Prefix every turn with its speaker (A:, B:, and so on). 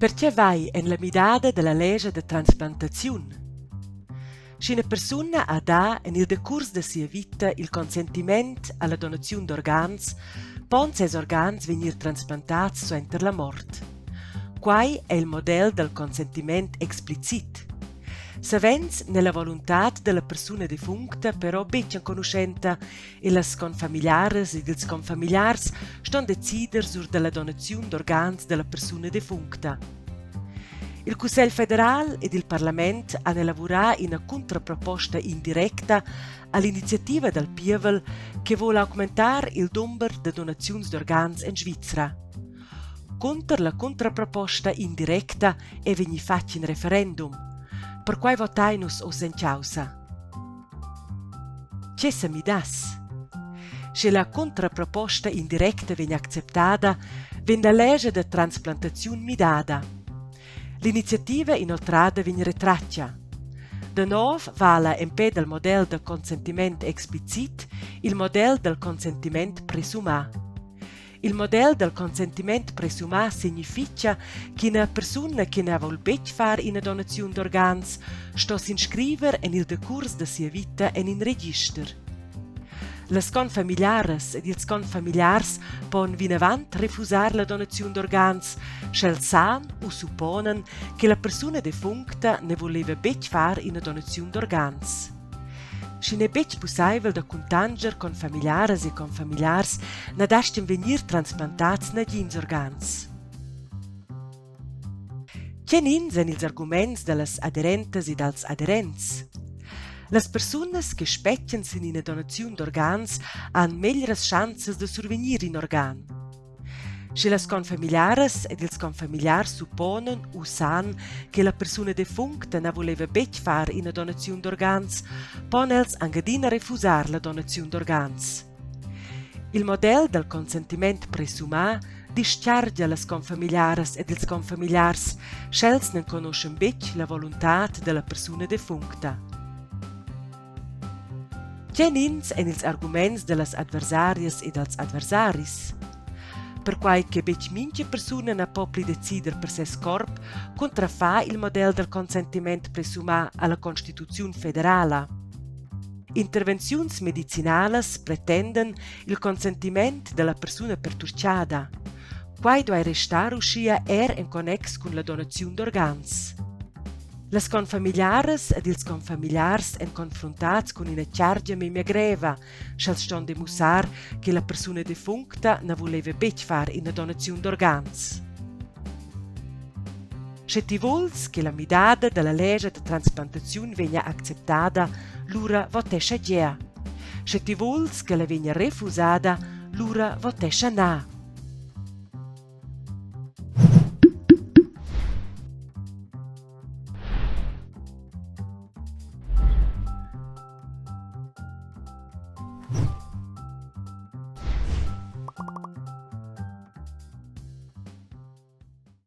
A: Pertge vai en la midada da la lescha da transplantaziun? Sch'ina persuna ha dà en il decurs da sia vita il consentiment a la donaziun d'organs, pon ses organs vegnir transplantads suenter la mort. Quai è il model dal consentiment explicit. Savens n'è la voluntad da la persuna defuncta però betg enconuschenta e las confamigliaras ed ils confamigliars ston decider sur da la donaziun d'organs da la persuna defuncta. Il Cussegl federal ed il parlament han elavurà ina cuntraproposta indirecta a l'iniziativa dal pievel che vul augmentar il dumber da donaziuns d'organs en Svizra. Cunter la cuntraproposta indirecta è vegnì fatg in referendum. Perquai votain nus oz en chaussa. Tge sa midass? Sche la cuntraproposta indirecta vegn acceptada, vegn la lescha da transplantaziun midada. L'iniziativa inoltrada vegn retratga. Da nov vala empè dal model da consentiment explicit il model dal consentiment presumà. Il model dal consentiment presumà signifitga ch'ina persuna che na vul betg far ina donaziun d'organs sto s'inscriver en il decurs da sia vita en in register. Las confamigliaras ed ils confamigliars pon vinavant refusar la donaziun d'organs, sch'els san u supponan che la persuna defuncta ne vuleva betg far ina donaziun d'organs. Sch'i n'è betg pussaivel da cuntanscher confamigliaras e confamigliars, na dastgan vegnir transplantads nagins organs. Tgenins èn ils arguments da las aderentas e dals aderents? Las persunas che spetgan sin ina donaziun d'organs han meglras schanzas da survegnir in organ. Sche las confamigliaras ed ils confamigliars supponan u san che la persuna defuncta na vuleva betg far ina donaziun d'organs, pon els anc adina refusar la donaziun d'organs. Il model dal consentiment presumà dischargia las confamigliaras ed ils confamigliars, sch'els n'enconuschan betg la voluntad da la persuna defuncta. Tgenins èn ils arguments da las adversarias e dals adversaris? Perquai che betg mintga persuna na po pli decider per ses corp, cuntrafà il model dal consentiment presumà a la Constituziun federala. Intervenziuns medicinalas pretendan il consentiment da la persuna pertutgada. Quai duai restar uschia er en connex cun la donaziun d'organs. Las confamigliaras ed ils confamigliars èn confruntads cun ina chargia memia greva, sch'els ston demussar che la persuna defuncta na vuleva betg far ina donaziun d'organs. Sche ti vuls che la midada da la lescha da transplantaziun vegnia acceptada, lura votescha gea. Sche ti vuls ch'ella vegnia refusada, lura votescha na.